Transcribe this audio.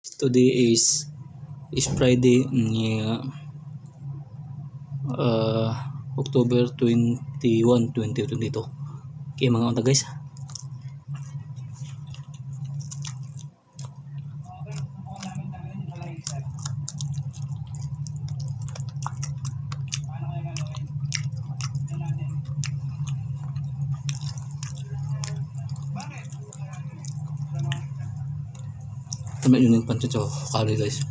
Today is Friday niya, October 21, 2022. Okay, mga unta, guys. Tama yun yung pancit sa kali, guys.